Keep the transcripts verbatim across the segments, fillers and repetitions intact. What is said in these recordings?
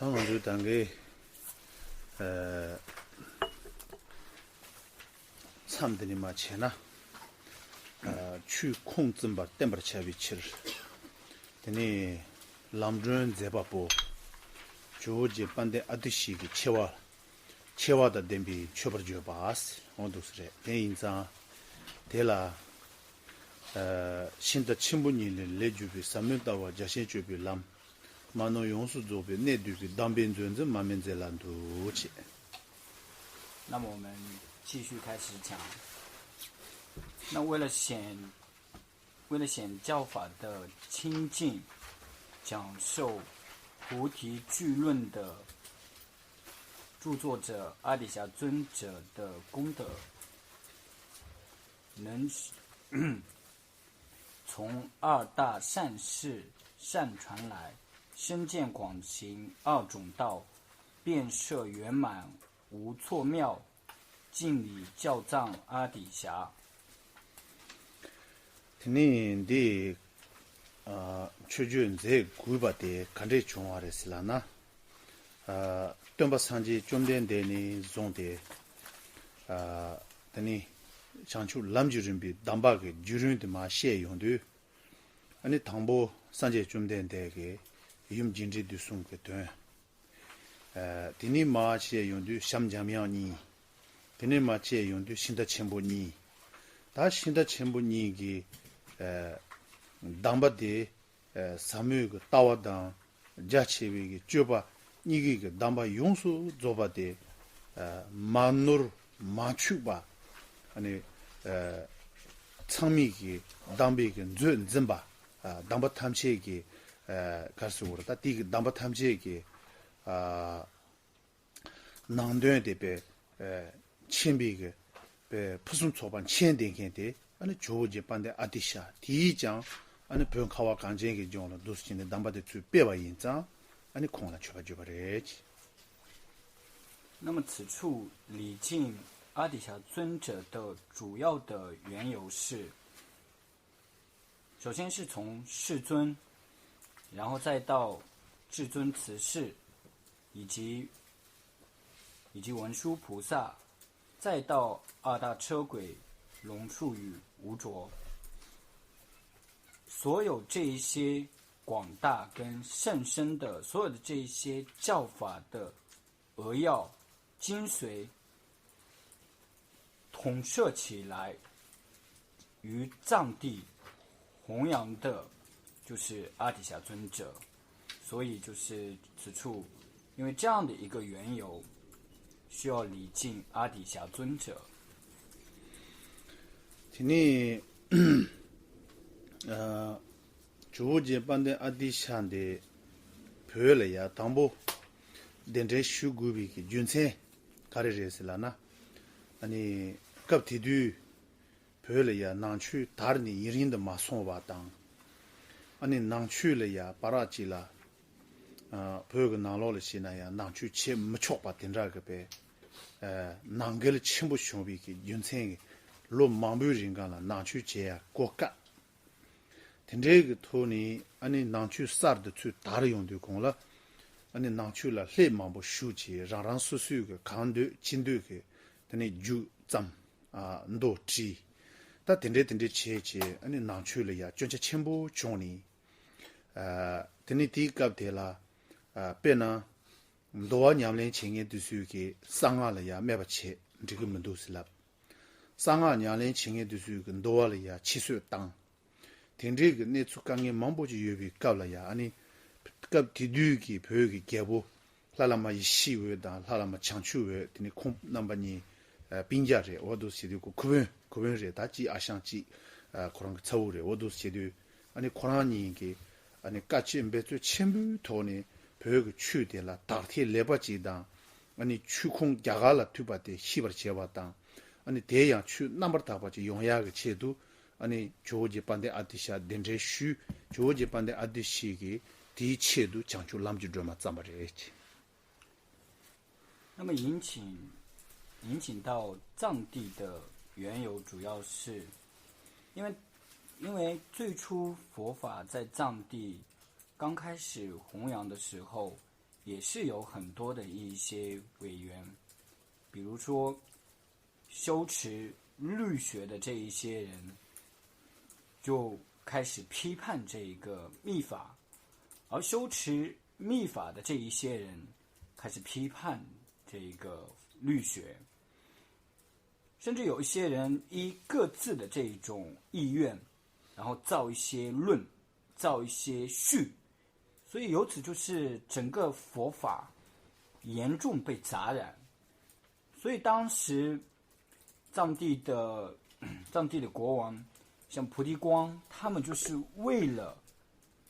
ང་ཚོས་ད་གིན་མཚམས་འདི་ནས་མར་བྱས་ན། ཆོས་ཁུངས་བཙུན་པར་བསྟན་པར་བྱ་བའི་ཕྱིར། དེ་ནས་ལམ་སྒྲོན་མཛད་པ་པོ། ཇོ་བོ་རྗེ་དཔལ་ལྡན་ཨ་ཏི་ཤའི་ཆེ་བ། ཆེ་བ་དང་ལྡན་པའི་མཆོད་པར་བརྗོད་པ། འོ་འདུག་སེ་རེད། དེ་ཡིན་ཙང་། དེ་ལ། ཤིང་རྟ་ཆེན་པོ་གཉིས་ལས་ལས་གྱུར་པའི་ཟབ་མོའི་ལྟ་བ་རྒྱ་ཆེན་སྤྱོད་པའི་ལམ། མ་ནོར་ཡོངས་སུ་རྫོགས་པའི་གནད་བསྡུས་པའི་གདམས་པའི་མཛོད་འཛིན་མར་མེ་མཛད་ལ་འདུད་ཅེས། 那么我们继续开始讲。那为了显为了显教法的清净，讲授菩提俱论的著作者阿底峡尊者的功德，能从二大善事善传来，身见广行二种道，遍摄圆满无错妙，敬礼教藏阿底峡。 དེ་ནས་འདི། ཨ། མཆོད་བརྗོད་མཛད་དགོས་པ་དེ་ག་འདྲས་བྱུང་བ་རེད་ཟེར་ལབ་ན། ཨ། སྟོན་པ་སངས་རྒྱས་བཅོམ་ལྡན་འདས་ནས་བཟུང་སྟེ། ཨ། དེ་ནས་བྱང་ཆུབ་ལམ་གྱི་རིམ་པའི་གདམས་པ་གི་བརྒྱུད་རིམ་དེ་མར་བཤད་ཡོང་དུས། ཨ་ནི་དང་པོ་སངས་རྒྱས་བཅོམ་ལྡན་འདས་ཀྱིས་ཡུམ་རྒྱས་འབྲིང་བསྡུས་གསུམ་གྱི་དོན། ཨ། དེ་ནས་མར་བཤད་ཡོང་དུས་བྱམས་འཇམ་དབྱངས་གཉིས། དེ་ནས་མར་བཤད་ཡོང་དུས་ཤིང་རྟ་ཆེན་པོ་གཉིས། ད་ཤིང་རྟ་ཆེན་པོ་གཉིས་ཀྱི། ཨ། གདམས་པ་དེ། ཨ། ཟབ་མོའི་གི་ལྟ་བ་དང་རྒྱ་ཆེ་བའི་གི་སྤྱོད་པ་གཉིས་ཀྱི་གི་གདམས་པ་ཡོངས་སུ་རྫོགས་པ་དེ། ཨ། མ་ནོར་མ་འཆུགས་པ། ཨ་ནི། ཨ། ཚང་མའི་གི་གདམས་པའི་གི་མཛོད་འཛིན་པ། ཨ། གདམས་པ་ཐམས་ཅད་ཀྱི། ཨ། ག་རེ་ཟེར་དགོས་རེད། ད་དེའི་གི་གདམས་པ་ཐམས་ཅད་ཀྱི། ཨ། ནང་དོན་དེ་དཔེ། ཨ། མཁྱེན་པའི་གི། དཔེ་ཕུན་སུམ་ཚོགས་པ་མཁྱེན་བསྡད་མཁན་དེ། ཨ་ནི་ཇོ་བོ་རྗེ་དཔལ་ལྡན་ཨ་ཏི་ཤ་དེས་ཀྱང་། ཨ་ནི་བོད་ཁ་བ་གངས་ཅན་གྱི་ལྗོངས་ལ་འདུག་སེ་བྱས་ནས་གདམས་པ་དེ་ཚུར་སྤེལ་བ་ཡིན་ཙང་། ཨ་ནི་ཁོང་ལ་མཆོད་པ་བརྗོད་པ་རེད། 那么此处礼敬阿底峡尊者的主要的缘由是，首先是从世尊，然后再到至尊慈氏，以及以及文殊菩萨，再到二大车鬼龙树与无着，所有这一些广大跟甚深的所有的这一些教法的 扼要、精髓统摄起来，于藏地弘扬的，就是阿底峡尊者。所以就是此处，因为这样的一个缘由，需要礼敬阿底峡尊者。 དེ་ནས། ཨ། ཇོ་བོ་རྗེ་དཔལ་ལྡན་ཨ་ཏི་ཤ་འདི་བོད་ལ་ཡ་དང་པོ་གདན་འདྲེན་ཞུ་དགོས་པའི་གི་རྒྱུ་མཚན་ག་རེ་རེད་ཟེར་ལབ་ན། ཨ་ནི་སྐབས་དེ་དུས་བོད་ལ་ཡ་ནང་ཆོས་དར་ནས་ཡུན་རིང་དུ་མ་སོང་བ་དང་། ཨ་ནི་ནང་ཆོས་ལ་ཡ་བར་ཅིག་ལ། ཨ། བོད་ཀྱི་ནང་ལོགས་ལ་བྱས་ན་ཡང་ནང་ཆོས་བྱེད་མི་ཆོག་པ་དེ་འདྲ་གི་དཔེ། ཨ། ནང་འགལ་ཆེན་པོ་བྱུང་བའི་གི་རྒྱུ་མཚན་གྱིས་ལོ་མང་པོའི་རིང་གང་ལ་ནང་ཆོས་བྱེད་ཡ་གོ་སྐབས། དེ་འདྲའི་གི་ཐོག་ནས་ཨ་ནི་ནང་ཆོས་གསར་དུ་ཚུར་དར་ཡོང་དུས་གོང་ལ། ཨ་ནི་ནང་ཆོས་ལ་ལྷད་མང་པོ་ཞུགས་བྱས་རང་རང་སོ་སོའི་གི་གང་འདོད་ཅི་འདོད་གི་དེ་ནས་རྒྱུགས་བརྩམས། ཨ། མདོ་བྲིས། ད་དེ་འདྲའི་དེ་འདྲའི་བྱས་བྱས་ཨ་ནི་ནང་ཆོས་ལ་ཡ་སྐྱོན་ཆ་ཆེན་པོ་བྱུང་ནས། ཨ། དེ་ནས་དེའི་སྐབས་དེ་ལ། ཨ། དཔེར་ན། འདུལ་བ་ཉམས་ལེན་བྱེད་མཁན་དེ་ཚོས་ཀྱི་གསང་སྔགས་ལ་ཡ་སྨད་པ་བྱེད་འགྲིག་གི་མི་འདུག་ཟེར་ལབ། གསང་སྔགས་ཉམས་ལེན་བྱེད་མཁན་དེ་ཚོས་ཀྱི་འདུལ་བ་ལ་ཡ་ཁྱད་གསོད་བཏང་། དེ་འདྲའི་གི་གནས་ཚུལ་དཀའ་ངལ་མང་པོ་ཅིག་ཡོད་པའི་སྐབས་ལ་ཡ་ཨ་ནི། སྐབས་དེ་དུས་ཀྱི་བོད་ཀྱི་རྒྱལ་པོ། ལྷ་བླ་མ་ཡེ་ཤེས་འོད་དང་ལྷ་བླ་མ་བྱང་ཆུབ་འོད། དེ་ནི་ཁོང་རྣམ་པ་གཉིས། ཨ། སྤུན་ཀྱག་རེད། འོ་འདུག་བྱེད་དུས་ཁོ་ཁུ་བོན་ཁུ་བོན་རེད། ད་གཅིག་ཨ་ཞང་གཅིག་ཨ། ཁོ་རང་གི་ཚ་བོ་རེད། འོ་འདུག་བྱེད་དུས་ཨ་ནི་ཁོ་རང་གཉིས་ཀྱིས་ཨ་ནི་དཀའ་སྤྱད་འབད་རྩོལ་ཆེན་པོའི་ཐོག་ནས་བོད་ཀྱི་ཆོས་དེ་ལ་དག་ཐེར་ལེགས་པ་ཅིག་དང་། ཨ་ནི་ཆོས་ཁུངས་རྒྱ་གར་ལ་ཐུག་པ་དེ་ཤེས་པར་བྱས་པ་དང་། ཨ་ནི་དེ་ཡང་ཆོས་རྣམ་པར་དག་པ་ཅིག་ཡོང་ཡག་གི་ཆེད་དུ། ཨ་ནི་ཇོ་བོ་རྗེ་དཔལ་ལྡན་ཨ་ཏི་ཤ་གདན་འདྲེན་ཞུས། ཇོ་བོ་རྗེ་དཔལ་ལྡན་ཨ་ཏི་ཤ་གིས་དེའི་ཆེད་དུ་བྱང་ཆུབ་ལམ་གྱི་སྒྲོན་མ་བརྩམས་པ་རེད། 那么引请引请到藏地的缘由，主要是因为因为最初佛法在藏地刚开始弘扬的时候，也是有很多的一些委员，比如说修持律学的这一些人，就开始批判这一个密法，而修持密法的这一些人开始批判这一个律学，甚至有一些人依各自的这一种意愿，然后造一些论，造一些序，所以由此就是整个佛法严重被杂染。所以当时藏地的藏地的国王，像菩提光，他们就是为了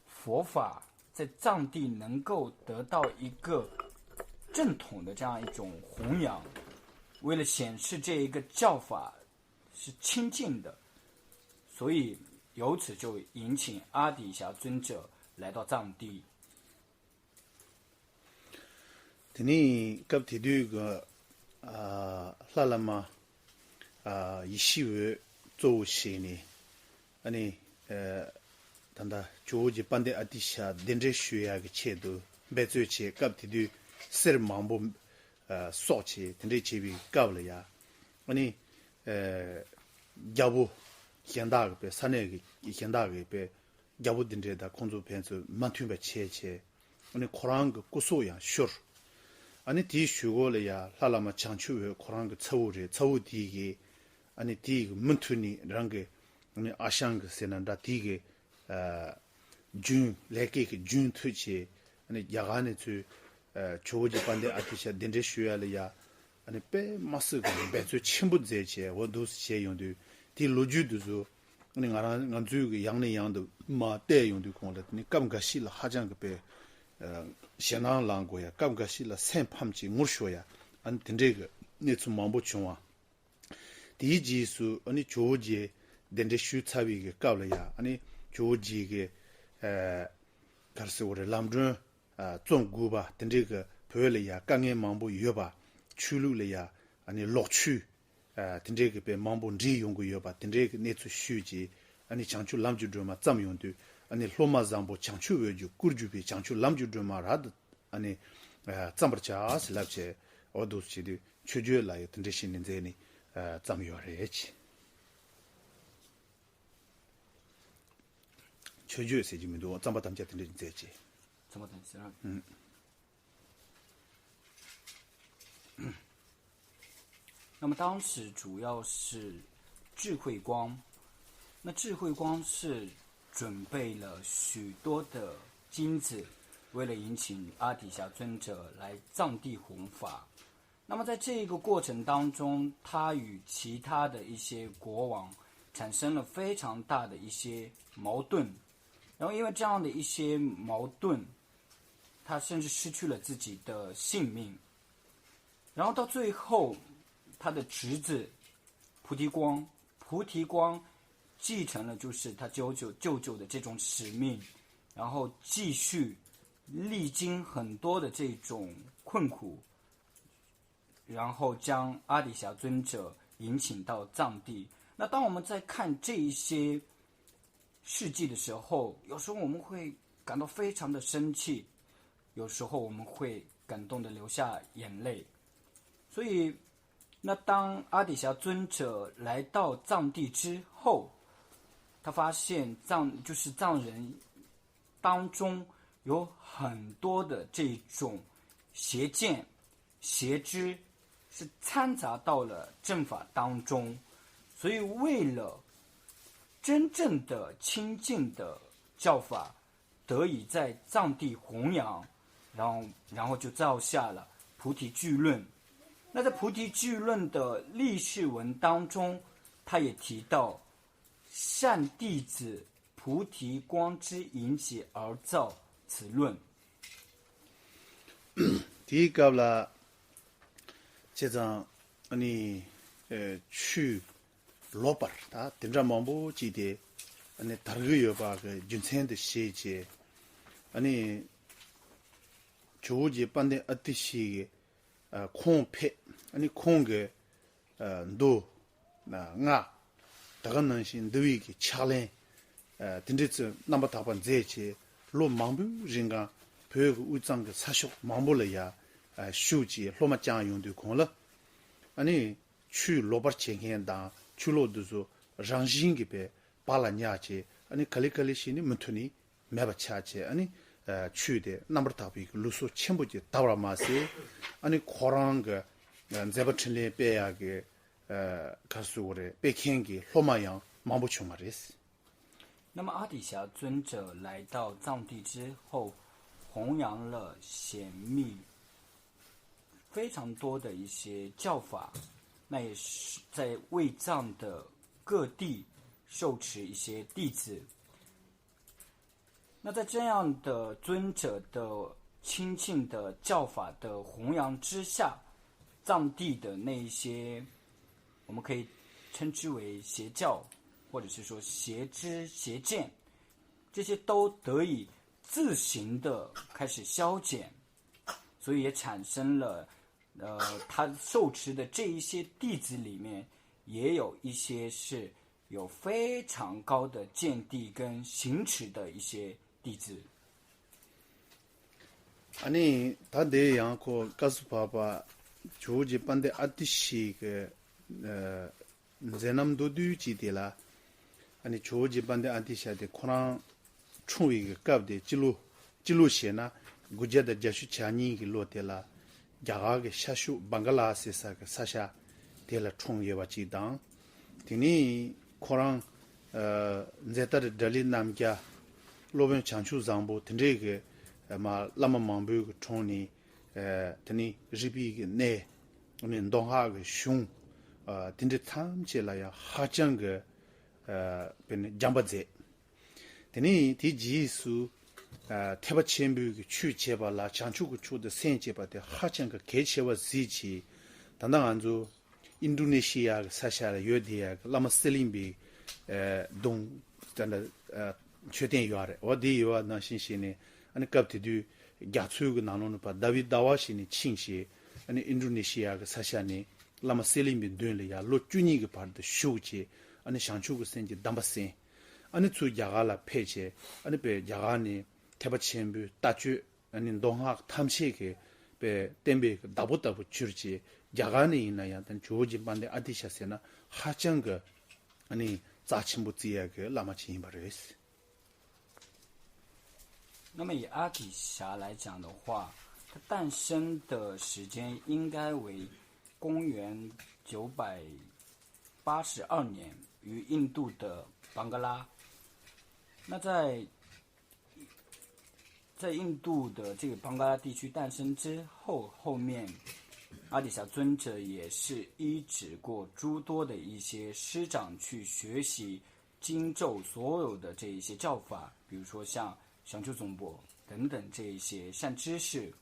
佛法在藏地能够得到一个正统的这样一种弘扬，为了显示这一个教法是清净的，所以由此就迎请阿底峡尊者来到藏地。དེ་ནས་སྐབས་དེ་དུས་ཀྱི་ལྷ་བླ་མ་ཡེ་ཤེས་འོད་གཙོ་བོ་བྱས་ནས། ཨ་ནི། ད་ལྟ་ཇོ་བོ་རྗེ་དཔལ་ལྡན་ཨ་ཏི་ཤ་གདན་འདྲེན་ཞུ་ཡག་གི་ཆེད་དུ་འབད་རྩོལ་བྱས། སྐབས་དེ་དུས་གསེར་མང་པོ་གསོག་བྱས། དེ་འདྲས་བྱས་པའི་སྐབས་ལ་ཡ། ཨ་ནི། རྒྱལ་པོ་གཞན་དག་གི་པའི་ས་གནས་ཀྱི་གཞན་དག་གི་པའི་རྒྱལ་པོ་འདི་འདྲས་དང་ཁོང་ཚོ་ཕན་ཚུན་མ་མཐུན་པ་བྱས་བྱས། ཨ་ནི་ཁོ་རང་གི་སྐུ་སྲོག་ཡང་ཤོར། ཨ་ནི་དེའི་གཞུག་གུ་ལ་ཡ་ལྷ་བླ་མ་བྱང་ཆུབ་འོད་ཁོ་རང་གི་ཚ་བོ་རེད། ཚ་བོ་དེའི་གི་ཨ་ནི་དེའི་གི་མུ་མཐུད་ནས་རང་གི་ཨ་ནི་ཨ་ཞང་གི་ཟེར་ན་འདྲ། དེའི་གི་རྒྱུན་ལས་ཀའི་གི་རྒྱུན་མཐུད་བྱས། ཨ་ནི་རྒྱ་གར་ནས་ཚུར་ཇོ་བོ་རྗེ་དཔལ་ལྡན་ཨ་ཏི་ཤ་གདན་འདྲེན་ཞུ་ཡ་ལ་ཡ། ཨ་ནི་དཔེ་མ་སྲིད་ཀྱི་འབད་རྩོལ་ཆེན་པོ་མཛད་བྱས་འོ་འདུག་སེ་བྱས་ཡོང་དུས། དེའི་ལོ་རྒྱུས་འདི་ཚོ་ཨ་ནི་ང་རང་ང་ཚོའི་གི་ཡང་ནས་ཡང་དུ་མར་བལྟས་ཡོང་དུས། ཁོང་ལ་དེ་ནི་སྐབས་འགའ་ཞིག་ལ་ཧ་ཅང་གི་དཔེ་ཞེད་སྣང་ལངས་དགོས་ཡ། སྐབས་འགའ་ཞིག་ལ་སེམས་ཕམ་བྱས་ངུ་ཤོར་ཡ། ཨ་ནི་དེ་འདྲའི་གི་གནས་ཚུལ་མང་པོ་བྱུང་བ། དེའི་རྗེས་སུ་ཨ་ནི་ཇོ་བོ་རྗེ་གདན་འདྲེན་ཞུས་ཚར་བའི་གི་སྐབས་ལ་ཡ། ཨ་ནི་ཇོ་བོ་རྗེ་གི་ག་རེ་ཟེར་དགོས་རེད། ལམ་སྒྲོན་རྩོམ་དགོས་པ་དེ་འདྲའི་གི་བོད་ལ་ཡ་དཀའ་ངལ་མང་པོ་ཡོད་པ། ཆོས་ལུགས་ལ་ཡ་ཨ་ནི་ལོག་ཆོས་དེ་འདྲའི་གི་དཔེ་མང་པོ་འདྲེས་ཡོང་གི་ཡོད་པ། དེ་འདྲའི་གི་གནས་ཚུལ་ཞུས་རྗེས། ཨ་ནི་བྱང་ཆུབ་ལམ་གྱི་སྒྲོན་མ་བརྩམས་ཡོང་དུས། ཨ་ནི་སློབ་མ་བཟང་པོ་བྱང་ཆུབ་འོད་ཀྱི་སྐུར་གྱུར་པའི་བྱང་ཆུབ་ལམ་གྱི་སྒྲོན་མ་རབ་ཏུ་ཨ་ནི་བརྩམ་པར་བྱ་ཟེར་ལབ་བྱས། འོ་འདུག་སེ་བྱེད་དུས་མཆོད་བརྗོད་ལ་ཡང་དེ་འདྲ་བྱས་ནས་མཛད་ནས་བརྩམས་ཡོད་རེད། མཆོད་བརྗོད་ཟེར་གྱི་མི་འདུག་བརྩམ་པར་དམ་བཅའ་དེ་འདྲ་མཛད་ཅེས། 怎么等先生？嗯。那么当时主要是智慧光，那智慧光是准备了许多的金子，为了迎请阿底峡尊者来藏地弘法。那么在这一个过程当中，他与其他的一些国王产生了非常大的一些矛盾，然后因为这样的一些矛盾，他甚至失去了自己的性命。然后到最后，他的侄子菩提光，菩提光继承了就是他舅舅舅舅的这种使命，然后继续历经很多的这种困苦，然后将阿底峡尊者迎请到藏地。那当我们在看这一些事迹的时候，有时候我们会感到非常的生气，有时候我们会感动的流下眼泪。所以，那当阿底峡尊者来到藏地之后，他发现藏就是藏人当中有很多的这种邪见、邪知是掺杂到了正法当中，所以为了真正的清净的教法得以在藏地弘扬，然后然后就造下了菩提俱论。那在菩提俱论的立释文当中，他也提到善弟子菩提光之引起而造此论。དེའི་སྐབས་ལ་བྱས་ཙང་ཨ་ནི་ཆོས་ལོག་པར་ད་དེ་འདྲ་མང་པོ་ཅིག་དེ་ཨ་ནི་དར་གྱི་ཡོད་པ་གི་རྒྱུ་མཚན་དུ་བྱས་བྱས། ཨ་ནི་ཇོ་བོ་རྗེ་དཔལ་ལྡན་ཨ་ཏི་ཤའི་གི་ཁོང་ཕེབས། ཨ་ནི་ཁོང་གི་མདོ་སྔགས་ད་ག་ནང་བཞིན་འདུལ་བའི་གི་ཕྱག་ལེན་དེ་འདྲའི་ཚོ་རྣམ་པར་དག་པ་མཛད་བྱས། ལོ་མང་པོའི་རིང་གང་ བོད་ཀྱི་དབུས་གཙང་གི་ས་ཕྱོགས་མང་པོ་ལ་ཡ་ཨ་ཞུགས་ཀྱིས་སློབ་མ་བསྐྱངས་ཡོང་དུས་གོང་ལ། ཨ་ནི་ཆོས་ལོག་པར་བྱེད་མཁན་དང་ཆོས་ལོག་འདི་ཚོ་རང་བཞིན་གྱིས་པའི་བག་ལ་ཉལ་བྱས། ཨ་ནི་ག་ལེ་ག་ལེ་བྱས་ནས་མུ་མཐུད་ནས་མེད་པ་ཆགས་བྱས། ཨ་ནི་ཨ་ཆོས་དེ་རྣམ་པར་དག་པའི་ལུགས་སྲོལ་ཆེན་པོ་ཅིག་དར་བ་མ་ཟད། ཨ་ནི་ཁོ་རང་གི་ཨ་མཛད་པ་འཕྲིན་ལས་སྤེལ་ཡག་གི་ཨ་ག་རེ་ཟེར་དགོས་རེད། སྤེལ་མཁན་གྱི་སློབ་མ་ཡང་མང་པོ་བྱུང་བ་རེད། 那么阿底峡尊者来到藏地之后，弘扬了显密非常多的一些教法，那也是在卫藏的各地受持一些弟子。那在这样的尊者的亲近的教法的弘扬之下，藏地的那一些我们可以称之为邪教，或者是说邪知邪见，这些都得以自行的开始消减，所以也产生了，呃，他受持的这一些弟子里面，也有一些是有非常高的见地跟行持的一些弟子。 ཨ་ནི་ད་དེ་ཡང་ཁོ་ཀ་སུ་བྷ་བ་ཇོ་བོ་རྗེ་དཔལ་ལྡན་ཨ་ཏི་ཤའི་གི་ཨ་མཛད་རྣམ་མདོར་བསྡུས་ཅིག་དེ་ལ། ཨ་ནི་ཇོ་བོ་རྗེ་དཔལ་ལྡན་ཨ་ཏི་ཤ་དེ་ཁོ་རང་འཁྲུངས་པའི་གི་སྐབས་དེ་སྤྱི་ལོ་སྤྱི་ལོ་བཤད་ན་དགུ་བརྒྱ་དང་བརྒྱད་ཅུ་གྱ་གཉིས་ཀྱི་ལོ་དེ་ལ། རྒྱ་གར་གྱི་ཤར་ཕྱོགས་བང་ག་ལ་ཟེར་ས་གི་ས་ཆ་དེ་ལ་འཁྲུངས་ཡོད་པ་ཅིག་དང་། དེ་ནས་ཁོ་རང་ཨ་མཛད་དར་དགྲ་ལྷའི་རྣམ་རྒྱལ། སློབ་དཔོན་བྱང་ཆུབ་བཟང་པོ་དེ་འདྲའི་གི་ཨ་མ་བླ་མ་མང་པོའི་གི་དྲུང་ནས། ཨ་དེ་ནས་རིག་པའི་གི་གནས། ཨ་ནི་མདོ་སྔགས་ཀྱི་གཞུང་ཨ་དེ་འདྲ་ཐམས་ཅད་ལ་ཡང་ཧ་ཅང་གི་ཨ་དཔེར་ན་སྦྱངས་པ་མཛད། དེ་ནས་དེའི་རྗེས་སུ་ཨ་ཐེག་པ་ཆེན་པོའི་གི་ཆོས་བྱེད་པ་ལ་བྱང་ཆུབ་ཀྱི་ཕྱོགས་དེ་སེམས་བསྐྱེད་པ་དེ་ཧ་ཅང་གི་གལ་ཆེ་བ་གཟིགས་བྱས། ད་ལྟ་ང་ཚོ་ཨིན་ཌོ་ནེ་ཤི་ཡ་གི་ས་ཆ་ལ་ཡོད་བསྡད་ཡ་གི་བླ་མ་གསེར་གླིང་པའི་ཨ་གདུང་ད་ལྟ་ཨ་མཆོད་རྟེན་ཡོད་རེད། འོ་དེ་ཡོད་པ་ནང་བཞིན་བྱས་ནས། ཨ་ནི་སྐབས་དེ་དུས་རྒྱ་མཚོའི་གི་ནང་ལོགས་ནས་ཕར་ཟླ་བའི་ཟླ་བ་བྱས་ནས་ཕྱིན་བྱས། ཨ་ནི་ཨིན་ཌོ་ནེ་ཤི་ཡ་གི་ས་ཆ་ནས་བླ་མ་གསེར་གླིང་པའི་མདུན་ལ་ཡ་ལོ་བཅུ་གཉིས་ཀྱི་བར་དུ་བཞུགས་བྱས། ཨ་ནི་བྱང་ཆུབ་ཀྱི་སེམས་ཀྱི་གདམས་པ་གསན། ཨ་ནི་ཚུར་རྒྱ་གར་ལ་ཕེབས་བྱས། ཨ་ནི་དཔེ་རྒྱ་གར་ནས་ཐེག་པ་ཆེན་པོའི་ལྟ་སྤྱོད། ཨ་ནི་མདོ་སྔགས་ཐམས་ཅད་ཀྱི་དཔེ་བསྟན་པའི་བདག་པོ་ལྟ་བུ་གྱུར་བྱས། རྒྱ་གར་ནས་ཡིན་ན་ཡང་ད་ཇོ་བོ་རྗེ་དཔལ་ལྡན་ཨ་ཏི་ཤ་ཟེར་ན་ཧ་ཅང་གི་ཨ་ནི་རྩ་ཆེན་པོ་བརྩི་ཡ་གི་བླ་མ་ཅིག་ཡིན་པ་རེད། 那么以阿底峡来讲的话，它诞生的时间应该为公元九百八十二年，于印度的邦格拉。那在在印度的这个邦格拉地区诞生之后，后面阿底峡尊者也是依止过诸多的一些师长去学习经咒所有的这一些教法，比如说像降咒颂钵等等这一些善知识。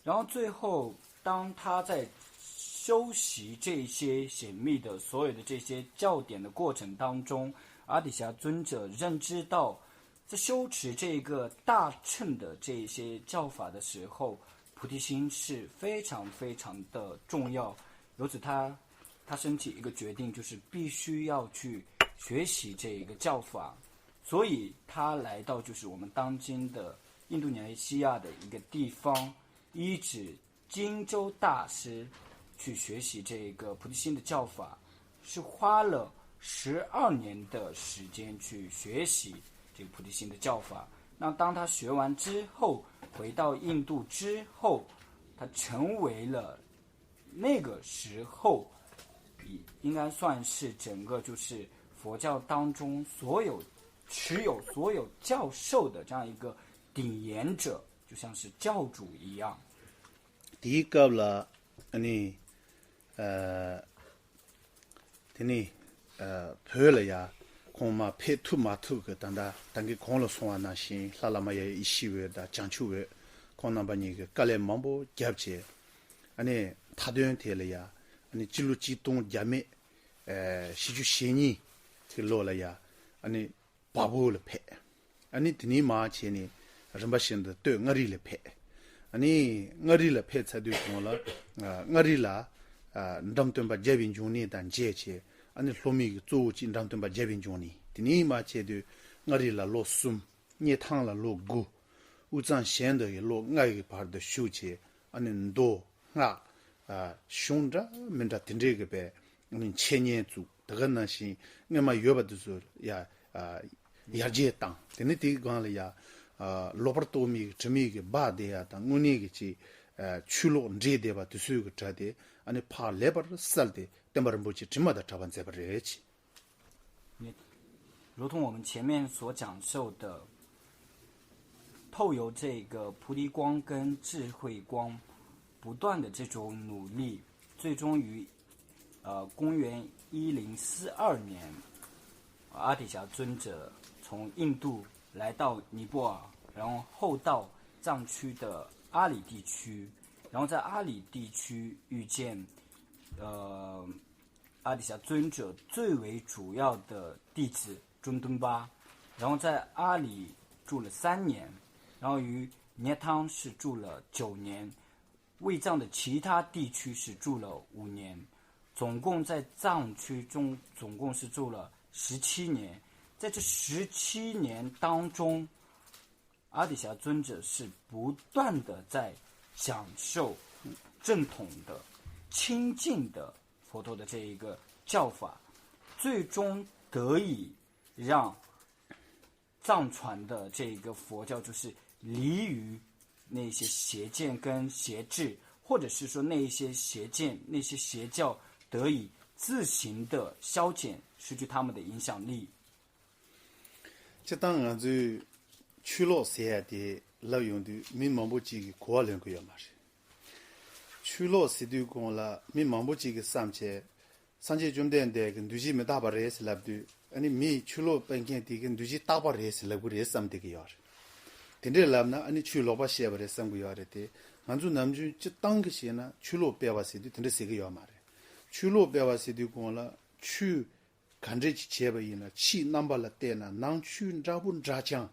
然后最后，当他在修习这些显密的所有的这些教典的过程当中，阿底峡尊者认知到，在修持这个大乘的这一些教法的时候，菩提心是非常非常的重要。由此他，他升起一个决定，就是必须要去学习这一个教法。所以他来到就是我们当今的印度尼西亚的一个地方，依止金州大师去学习这个菩提心的教法，是花了十二年的时间去学习这个菩提心的教法。那当他学完之后，回到印度之后，他成为了那个时候，应该算是整个就是佛教当中所有持有所有教授的这样一个顶严者，就像是教主一样。 དེའི་སྐབས་ལ་ཨ་ནི་ཨ་དེ་ནི་ཨ་བོད་ལ་ཡ་ཁོང་མར་ཕེབས་ཐུབ་མ་ཐུབ་ཀྱི་ད་ལྟ་ད་གིན་གོང་ལ་གསུངས་པ་ནང་བཞིན་ལྷ་བླ་མ་ཡ་ཡེ་ཤེས་འོད་དང་བྱང་ཆུབ་འོད་ཁོང་རྣམ་པ་གཉིས་ཀྱིས་དཀའ་ལས་མང་པོ་བརྒྱབ་བྱས། ཨ་ནི་མཐའ་དོན་དེ་ལ་ཡ་ཨ་ནི་སྤྱི་ལོ་གཅིག་སྟོང་བརྒྱ་མེད་ཨ་བཞི་བཅུ་ཞེ་གཉིས་ཀྱི་ལོ་ལ་ཡ་ཨ་ནི་བལ་པོ་ལ་ཕེབས། ཨ་ནི་དེ་ནས་མར་བྱས་ནས་རིམ་པ་བཞིན་དུ་སྟོད་མངའ་རིས་ལ་ཕེབས། ཨ་ནི་མངའ་རིས་ལ་ཕེབས་ཚར་དུས་གོང་ལ་ཨ་མངའ་རིས་ལ་ཨ་འབྲོམ་སྟོན་པ་རྒྱལ་བའི་འབྱུང་གནས་དང་མཇལ་བྱས། ཨ་ནི་སློབ་མའི་གི་གཙོ་བོ་གཅིག་འབྲོམ་སྟོན་པ་རྒྱལ་བའི་འབྱུང་གནས། དེ་ནས་མར་བྱས་དུས་མངའ་རིས་ལ་ལོ་གསུམ། སྙེ་ཐང་ལ་ལོ་དགུ། དབུས་གཙང་གཞན་དུ་ཡི་ལོ་ལྔ་ཡི་བར་དུ་བཞུགས་བྱས། ཨ་ནི་མདོ་སྔགས། ཨ། གཞུང་འདྲ་མི་འདྲ་དེ་འདྲའི་གི་པའི་ཨ་ནི་འཆད་ཉན་བཙུགས། དེ་ག་ནང་བཞིན་སྔོན་མ་ཡོད་པ་དེ་ཚོ་ཡ། ཨ། ཡར་རྒྱས་བཏང་། དེ་ནས་དེའི་སྒང་ལ་ཡ། ཨ། ལོག་པར་རྟོག་མེད་ཀྱི་དྲི་མེད་ཀྱི་སྦ་བསྡད་ཡ་དང་། དངོས་གནས་ཀྱི་ཅིག་ཨ། ཆོས་ལོག་འདྲེས་བསྡད་པ་དེ་ཚོའི་གི་གྲས་དེ་ཨ་ནི་ཕར་ལེགས་པར་བསལ་ཏེ་སྟོན་པ་རིན་པོ་ཆེ་དྲི་མ་དང་བྲལ་བ་མཛད་པ་རེད། 如同我们前面所讲授的，透由这个菩提光跟智慧光不断的这种努力，最终于呃公元一零四二年，阿底峡尊者从印度来到尼泊尔，然后后到藏区的阿里地区，然后在阿里地区遇见呃阿底峡尊者最为主要的弟子中东巴，然后在阿里住了三年，然后于尼汤是住了九年，卫藏的其他地区是住了五年，总共在藏区中总共是住了十七年。在这十七年当中，阿底峡尊者是不断的在讲授正统的、清净的佛陀的这一个教法，最终得以让藏传的这个佛教就是离于那些邪见跟邪智，或者是说那一些邪见、那些邪教得以自行的消减，失去他们的影响力。 སྤྱིར་བཏང་ང་ཚོས་ཆོས་ལོག་ཟེར་ཡ་དེ་ལབ་ཡོང་དུས་མི་མང་པོ་ཅིག་གིས་གོ་བ་ལོན་གི་ཡོད་མ་རེད། ཆོས་ལོག་ཟེར་དུས་གོང་ལ་མི་མང་པོ་ཅིག་གིས་བསམ་བྱས། སངས་རྒྱས་བཅོམ་ལྡན་འདས་ཀྱི་འདུ་བྱེད་མི་རྟག་པ་རེད་ཟེར་ལབ་དུས། ཨ་ནི་མིས་ཆོས་ལོག་སྤེལ་མཁན་དེ་གི་འདུ་བྱེད་རྟག་པ་རེད་ཟེར་ལབ་གི་རེད་བསམ་བསྡད་ཀྱི་ཡོད་རེད། དེ་འདྲས་ལབ་ན་ཨ་ནི་ཆོས་ལོག་པ་བཤད་པ་རེད་བསམ་གི་ཡོད་རེད་དེ། ང་ཚོ་ནམ་རྒྱུན་སྤྱིར་བཏང་གི་བཤད་ན་ཆོས་ལོག་སྤེལ་བ་ཟེར་དུས་དེ་འདྲ་ཟེར་གི་ཡོད་མ་རེད། ཆོས་ལོག་སྤེལ་བ་ཟེར་དུས་གོང་ལ་ཆོས་ག་འདྲས་ཅིག་བྱས་པ་ཡིན་ན། ཕྱིའི་རྣམ་པ་ལ་བལྟས་ན་ནང་ཆོས་འདྲ་པོ་འདྲ་ཅང་།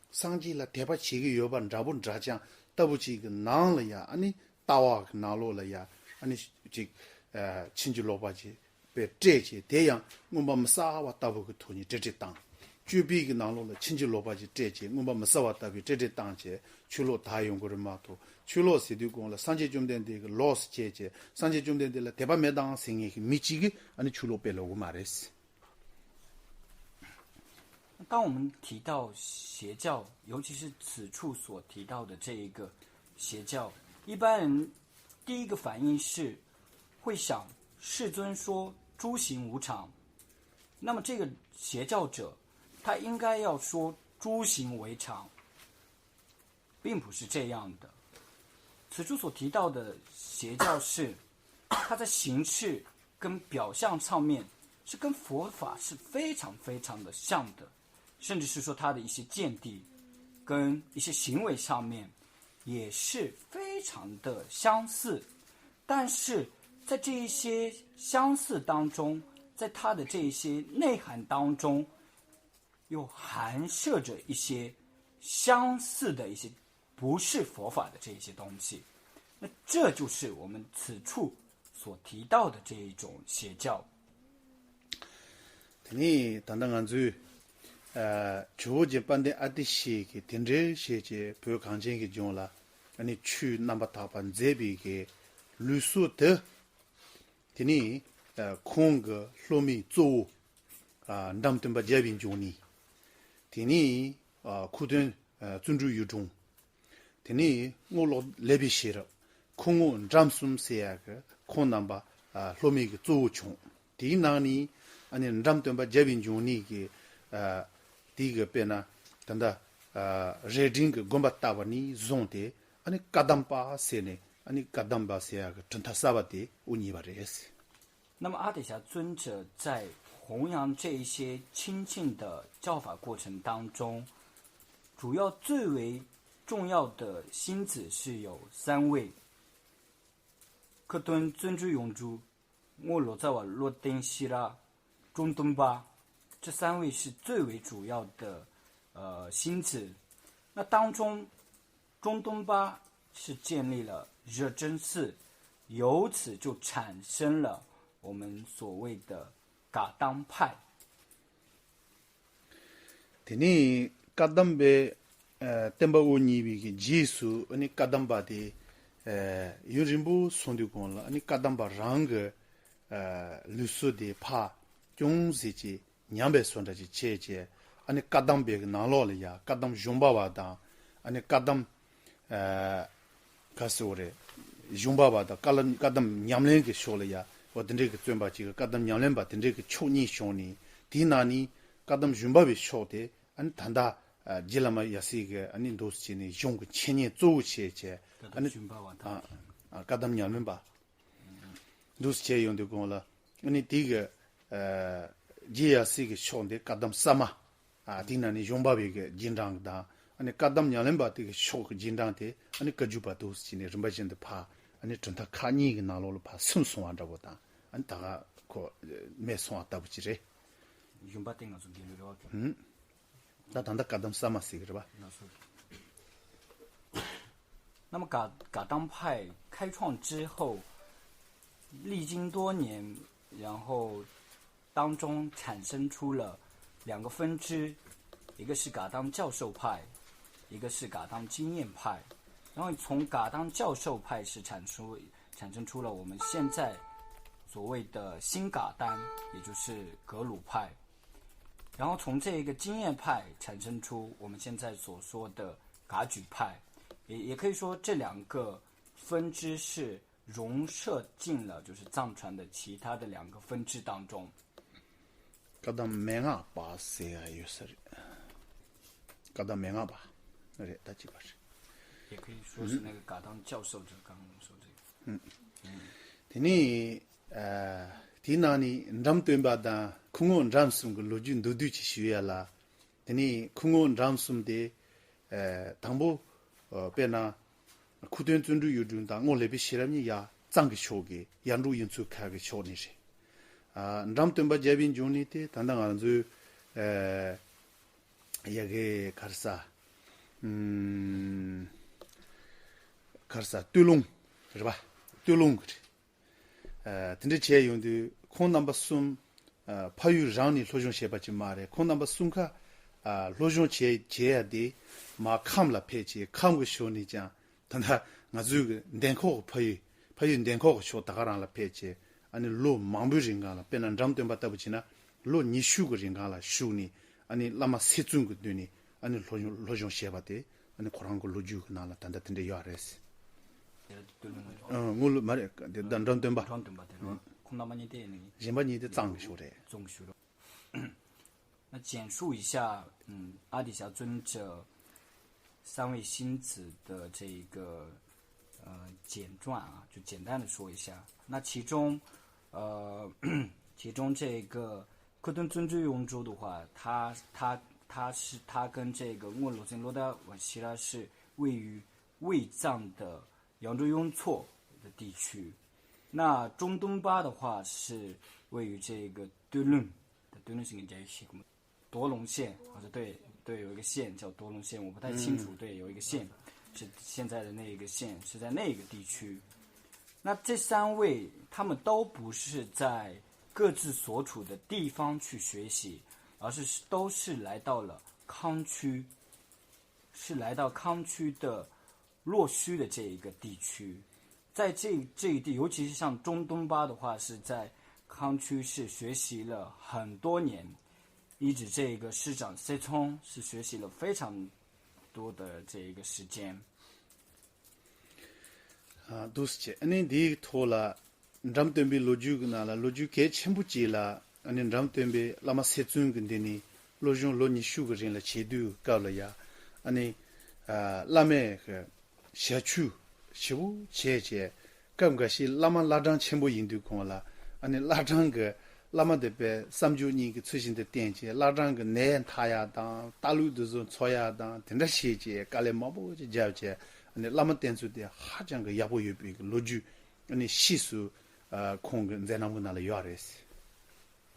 སངས་རྒྱས་ལ་དད་པ་བྱེད་ཀྱི་ཡོད་པ་འདྲ་པོ་འདྲ་ཅང་ལྟ་བུ་ཅིག་གི་ནང་ལ་ཡ། ཨ་ནི་ལྟ་བ་གི་ནང་ལོགས་ལ་ཡ། ཨ་ནི་ཅིག་ཨ། ཕྱིན་ཅི་ལོག་པ་ཅིག་པའི་སྤྲད་བྱས། དེ་ཡང་མངོན་པ་མི་གསལ་བ་ལྟ་བུ་གི་ཐོག་ནས་སྤྲེལ་སྤྲེལ་བཏང་། སྤྱོད་པའི་གི་ནང་ལོགས་ལ་ཕྱིན་ཅི་ལོག་པ་ཅིག་སྤྲད་བྱས། མངོན་པ་མི་གསལ་བ་ལྟ་བུའི་སྤྲེལ་སྤྲེལ་བཏང་བྱས་ཆོས་ལོག་དར་ཡོང་གི་རེད་མ་གཏོགས། ཆོས་ལོག་ཟེར་དུས་གོང་ལ་སངས་རྒྱས་བཅོམ་ལྡན་འདས་ཀྱི་ལོགས་སུ་བྱས་བྱས། སངས་རྒྱས་བཅོམ་ལྡན་འདས་ལ་དད་པ་མེད་དང་ཟེར་མཁན་གྱི་མི་གཅིག་གིས་ཨ་ནི་ཆོས་ལོག་སྤེལ་ཡོད་གི་མ་རེད། 当我们提到邪教，尤其是此处所提到的这一个邪教，一般人第一个反应是会想，世尊说诸行无常，那么这个邪教者他应该要说诸行为常，并不是这样的。此处所提到的邪教是，它在形式跟表象上面是跟佛法是非常非常的像的，甚至是说它的一些见地跟一些行为上面也是非常的相似。但是在这一些相似当中，在它的这一些内涵当中，又含摄着一些相似的一些不是佛法的这一些东西。那这就是我们此处所提到的这一种邪教。 དེ་ནས་ད་ལྟ་ང་ཚོས་ཨ། ཇོ་བོ་རྗེ་དཔལ་ལྡན་ཨ་ཏི་ཤའི་གི་དེ་འདྲའི་བྱས་བྱས་བོད་གངས་ཅན་གྱི་ལྗོངས་ལ་ཨ་ནི་ཆོས་རྣམ་པར་དག་པ་མཛད་པའི་གི་ལུགས་སྲོལ་དེ། དེ་ནས་ཨ། ཁོང་གི་སློབ་མའི་གཙོ་བོ་ཨ། འབྲོམ་སྟོན་པ་རྒྱལ་བའི་འབྱུང་གནས། དེ་ནས་ཨ། ཁུ་སྟོན་ཨ། བརྩོན་འགྲུས་གཡུ་སྒྲོན། དེ་ནས་རྔོག་ལོག་ལེགས་པའི་ཤེས་རབ། ཁུ་རྔོག་འབྲོམ་གསུམ་ཟེར་ཡག་གི་ཁོང་རྣམ་པ་ཨ། སློབ་མའི་གི་གཙོ་བོ་བྱུང་། དེའི་ནང་ནས་ཨ་ནི་འབྲོམ་སྟོན་པ་རྒྱལ་བའི་འབྱུང་གནས་ཀྱི་ཨ། དེའི་གི་དཔེར་ན་ད་ལྟ་ཨ། རྭ་སྒྲེང་གི་དགོན་པ་བཏབ་པ་ནས་བཟུང་སྟེ། ཨ་ནི་བཀའ་གདམས་པ་ཟེར་ནས། ཨ་ནི་བཀའ་གདམས་པ་ཟེར་ཡག་གི་གྲུབ་མཐའ་གསར་པ་དེ་དབུ་བརྙེས་པ་རེད། 那么阿底峡尊者在弘扬这一些清净的教法过程当中，主要最为重要的星子是有三位：克敦尊珠永珠、我罗扎瓦洛丁希拉、中东巴，这三位是最为主要的呃星子。那当中，中东巴是建立了热真寺，由此就产生了我们所谓的噶当派。 དེ་ནས་བཀའ་གདམས་པའི་ ཨ་བསྟན་པ་དབུ་བརྙེས་པའི་གི་རྗེས་སུ་ཨ་ནི་བཀའ་གདམས་པ་དེ་ཨ་ཡུན་རིང་པོ་སོང་དུས་གོང་ལ་ཨ་ནི་བཀའ་གདམས་པ་རང་གི་ཨ་ལུགས་སྲོལ་དེ་ཕར་ཅུང་ཟད་ཅིག་ཉམས་པའི་བཟོ་འདྲ་ཅིག་བྱས་བྱས། ཨ་ནི་བཀའ་གདམས་པའི་གི་ནང་ལོགས་ལ་ཡ་བཀའ་གདམས་གཞུང་པ་བ་དང་ཨ་ནི་བཀའ་གདམས་ཨ་ག་ཟེར་བ་རེད། གཞུང་པ་བ་དང་བཀའ་གདམས་བཀའ་གདམས་ཉམས་ལེན་གྱི་ཕྱོགས་ལ་ཡ་འོ་དེ་འདྲའི་གི་བརྩོན་པ་ཅིག་གི་བཀའ་གདམས་ཉམས་ལེན་པ་དེ་འདྲའི་གི་ཕྱོགས་གཉིས་བྱུང་ནས། དེའི་ནང་ནས་བཀའ་གདམས་གཞུང་པ་བའི་ཕྱོགས་དེ་ཨ་ནི་ད་ལྟ་ཨ་རྗེ་བླ་མ་ཡབ་སྲས་ཀྱིས་ཨ་ནི་འདུག་སེ་བྱས་ནས་གཞུང་གི་འཆད་ཉན་གཙོ་བོ་བྱས་བྱས། ཨ་ནི་བཀའ་གདམས་གཞུང་པ་བ་དང་། ཨ་ཨ་བཀའ་གདམས་ཉམས་ལེན་པ་འདུག་སེ་བྱས་ཡོང་དུས་གོང་ལ་ཨ་ནི་དེ་གི་ཨ་རྗེ་ཡབ་སྲས་ཀྱི་ཕྱོགས་འདི་བཀའ་གདམས་གསར་མ། ཨ་དེའི་ནང་ནས་གཞུང་པ་བའི་གི་རྗེས་འབྲང་དང་ཨ་ནི་བཀའ་གདམས་ཉམས་ལེན་པ་དེ་གི་ཕྱོགས་ཀྱི་རྗེས་འབྲང་དེ་ཨ་ནི་བཀའ་བརྒྱུད་པ་འདུག་སེ་བྱས་ནས་རིམ་པ་བཞིན་དུ་ཕར་ཨ་ནི་གྲུབ་མཐའ་ཁག་གཉིས་ཀྱི་ནང་ལོགས་ལ་ཕར་སུན་སོང་བ་འདྲ་པོ་དང་ཨ་ནི་ད་ག་ཁོ་མེད་སོང་བ་ལྟ་བུ་ཅིག་རེད། གཞུང་པ་དེ་ང་ཚོ་དགེ་ལུགས་རེད་བ། ད་ད་ལྟ་བཀའ་གདམས་གསར་མ་ཟེར་གི་རེད་པ། 那么噶噶当派开创之后，历经多年，然后当中产生出了两个分支，一个是噶当教授派，一个是噶当经验派。然后从噶当教授派是产出产生出了我们现在所谓的新噶当，也就是格鲁派。然后从这一个经验派产生出我们现在所说的噶举派，也也可以说这两个分支是融射进了就是藏传的其他的两个分支当中。བཀའ་གདམས་མན་ངག་པ་ཟེར་ཡ་ཡོད་ས་རེད། བཀའ་གདམས་མན་ངག་པ་རེད། ད་ཅི་པ་རེད། 也可以说是那个噶当教授，就是刚刚我们说这个。 དེ་ནས་ཨ་དེའི་ནང་ནས་འབྲོམ་སྟོན་པ་དང་ཁུ་ངོ་འབྲོམ་གསུམ་གྱི་ལོ་རྒྱུས་མདོར་བསྡུས་ཅིག་ཞུ་ཡ་ལ། དེ་ནས་ཁུ་ངོ་འབྲོམ་གསུམ་དེ་ཨ་དང་པོ་ཨ་དཔེར་ན་ཁུ་སྟོན་བརྩོན་འགྲུས་གཡུ་སྒྲོན་དང་རྔོག་ལེགས་པའི་ཤེས་རབ་གཉིས་ཡར་གཙང་གི་ཕྱོགས་ཀྱི་ཡར་འབྲོག་གཡུ་མཚོའི་ཁ་གི་ཕྱོགས་ནས་རེད། ཨ་འབྲོམ་སྟོན་པ་རྒྱལ་པོའི་འབྱུང་གནས་དེ་ད་ལྟ་ང་ཚོའི་ཨ་ཡ་གི་ག་རེ་ཟ། ཨུམ། ག་རེ་ཟ། སྟོད་ལུང་རེད་པ། སྟོད་ལུང་གི་རེད། ཨ་དེ་འདྲ་བྱས་ཡོང་དུས་ཁོང་རྣམ་པ་གསུམ་ཨ་ཕ་ཡུལ་རང་ནས་སློབ་སྦྱོང་བྱས་པ་ཅིག་མ་རེད། ཁོང་རྣམ་པ་གསུམ་ཀ་ཨ་སློབ་སྦྱོང་བྱས་བྱས་ཡ་དེ་མར་ཁམས་ལ་ཕེབས་བྱས། ཁམས་ཀྱི་ཕྱོགས་ནས་ཀྱང་ད་ལྟ་ང་ཚོའི་གི་འདན་ཁོག་གི་ཕ་ཡུལ་ཕ་ཡུལ་འདན་ཁོག་གི་ཕྱོགས་ད་ག་རང་ལ་ཕེབས་བྱས། ཨ་ནི་ལོ་མང་པོའི་རིང་གང་ལ་དཔེར་ན་འབྲོམ་སྟོན་པ་ལྟ་བུ་བྱས་ན་ལོ་ཉི་ཤུ་གི་རིང་གང་ལ་བཞུགས་ནས་ཨ་ནི་བླ་མ་ཚེ་བཙུན་གྱི་མདུན་ནས་ཨ་ནི་སློབ་སྦྱོང་སློབ་སྦྱོང་བྱས་པ་དེ་ཨ་ནི་ཁོ་རང་གི་ལོ་རྒྱུས་ཀྱི་ནང་ལ་ད་ལྟ་དེ་འདྲ་ཡོད་རེད། དེ་ལ་སྟོད་ལུང་ངོས་ལ། ཨ་ངོས་ལ་མ་རེད། དེ་ད་འབྲོམ་སྟོན་པ། འབྲོམ་སྟོན་པ་དེ་རེད། ཁོང་རྣམ་པ་གཉིས་དེ་ནི་གཞན་པ་གཉིས་དེ་གཙང་གི་ཕྱོགས་རེད། གཙང་གི་ཕྱོགས་རེད། 那简述一下，嗯，阿底峡尊者三位星子的这一个呃简传啊，就简单的说一下。那其中，呃，其中这个克顿尊者永珠的话，他他他是他跟这个莫罗森罗达瓦西拉是位于卫藏的扬州雍措的地区。那中东巴的话是位于这个对论的对论是跟这些 独龙县，好像对对，有一个县叫独龙县，我不太清楚。嗯，对，有一个县是现在的那一个县，是在那个地区。那这三位他们都不是在各自所处的地方去学习，而是都是来到了康区，是来到康区的洛须的这一个地区。在这这一地，尤其是像中东巴的话，是在康区是学习了很多年，一直这个师长 C 聪是学习了非常多的这一个时间。 ཨ་འདུག་སེ་བྱས། ཨ་ནི་འདིའི་ཐོག་ལ་འབྲོམ་སྟོན་པའི་ལོ་རྒྱུས་ཀྱི་ནང་ལ་ལོ་རྒྱུས་གལ་ཆེན་པོ་ཅིག་ལ། ཨ་ནི་འབྲོམ་སྟོན་པའི་བླ་མ་ཚེ་བཙུན་གྱི་མདུན་ནས་སློབ་སྦྱོང་ལོ་ཉི་ཤུ་གི་རིང་ལ་བྱེད་དུས་སྐབས་ལ་ཡ། ཨ་ནི་ཨ་བླ་མས་གི་ཞབས་ཞུ་ཞེ་པོ་བྱས་བྱས། སྐབས་འགའ་ཤས་བླ་མ་བླ་བྲང་ཆེན་པོ་ཡིན་དུས་གོང་ལ་ཨ་ནི་བླ་བྲང་གི་བླ་མ་དེ་པས་བསམ་སྦྱོར་གཉིས་ཀྱི་ཚུལ་བཞིན་དུ་བསྟེན་བྱས། བླ་བྲང་གི་ནད་མཐའ་ཡག་དང་ལྟ་ལུགས་འདི་ཚོ་འཚོ་ཡག་དང་དེ་འདྲ་བྱས་བྱས། དཀའ་ལས་མང་པོ་ཅིག་བརྒྱབ་བྱས། ཨ་ནི་བླ་མ་བསྟེན་ཚུལ་དེ་ཧ་ཅང་གི་ཡག་པོ་ཡོད་པའི་གི་ལོ་རྒྱུས་ཨ་ནི་ཕྱིས་སུ་ཨ་ཁོང་གི་མཛད་རྣམ་གི་ནང་ལ་ཡོད་རེད།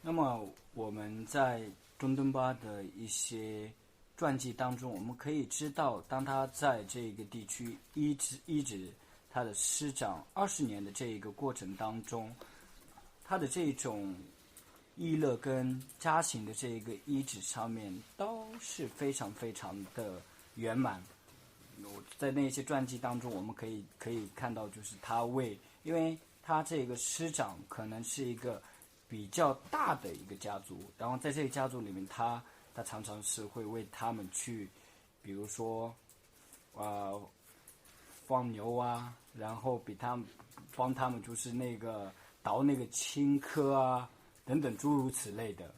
那么我们在中东巴的一些传记当中，我们可以知道，当他在这个地区医治医治他的师长二十年的这一个过程当中，他的这种医乐跟家庭的这一个医治上面都是非常非常的圆满。在那些传记当中，我们可以可以看到，就是他为，因为他这个师长可能是一个比较大的一个家族，然后在这个家族里面，他他常常是会为他们去，比如说，呃，放牛啊，然后比他们帮他们就是那个倒那个青稞啊等等诸如此类的。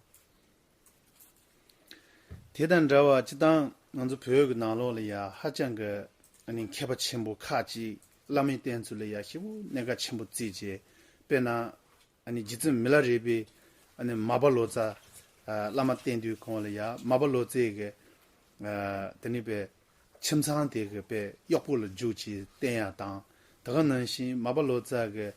དེ་དང་འདྲ་བ་སྤྱིར་བཏང་ང་ཚོ་བོད་ཀྱི་ནང་ལོགས་ལ་ཡ་ཧ་ཅང་གི་ཨ་ནི་མཁས་པ་ཆེན་པོ་ཁག་ཅིག་བླ་མའི་བསྟེན་ཚུལ་ལ་ཡ་ཞེ་པོ་གནད་འགག་ཆེན་པོ་བརྩིས་བྱས། དཔེར་ན་ཨ་ནི་རྗེ་བཙུན་མི་ལ་རས་པས་ཨ་ནི་མར་པ་ལོ་ཙཱ་ཨ་བླ་མ་བསྟེན་དུས་གོང་ལ་ཡ་མར་པ་ལོ་ཙཱ་གི་ཨ་དེ་ནི་པའི་ཁྱིམ་ཚང་དེ་གི་པའི་གཡོག་པོ་ལ་འཇུག་ཅིག་བསྟེན་ཡ་དང་། དེ་ག་ནང་བཞིན་མར་པ་ལོ་ཙཱ་གི་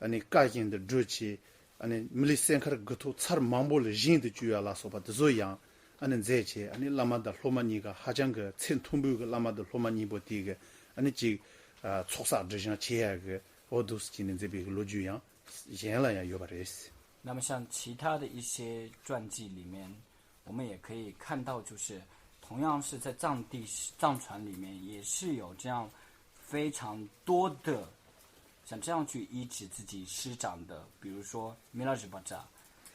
ཨ་ནི་བཀའ་བཞིན་དུ་སྒྲུབ་ཅིག་ཨ་ནི་མི་ལུས་སེམས་ཁར་དགུ་ཐོག་ཚར་མང་པོ་ལ་བཞིན་དུ་བཅུག་ཡ་ལ་སོགས་པ་དེ་ཚོ་ཡང་ཨ་ནི་མཛད་བྱས། ཨ་ནི་བླ་མ་དང་སློབ་མ་གཉིས་ཀ་ཧ་ཅང་གི་ཚད་མཐོན་པོའི་གི་བླ་མ་དང་སློབ་མ་གཉིས་པོ་དེ་གི་ཨ་ནི་ཅིག་ཨ་ཚོགས་བསགས་སྒྲིབ་སྦྱང་བྱེད་ཡ་གི་འོ་འདུག་སེ་བྱས་ནས་མཛད་པའི་གི་ལོ་རྒྱུས་ཡང་གཞན་ལ་ཡང་ཡོད་པ་རེད། 那么像其他的一些传记里面，我们也可以看到，就是同样是在藏地藏传里面，也是有这样非常多的像这样去医治自己师长的，比如说 Milarepa。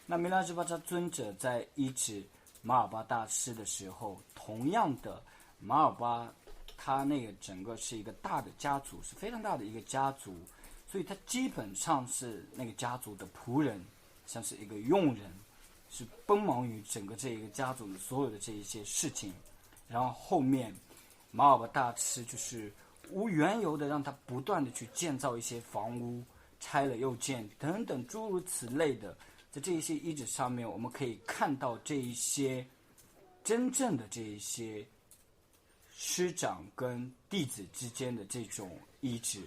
那 Milarepa 尊者在医治马尔巴大师的时候，同样的，马尔巴他那个整个是一个大的家族，是非常大的一个家族，所以他基本上是那个家族的仆人，像是一个佣人，是帮忙于整个这一个家族的所有的这一些事情。然后后面马尔巴大师就是无缘由的让他不断的去建造一些房屋，拆了又建等等诸如此类的，在这一些遗址上面，我们可以看到这一些真正的这一些师长跟弟子之间的这种医治。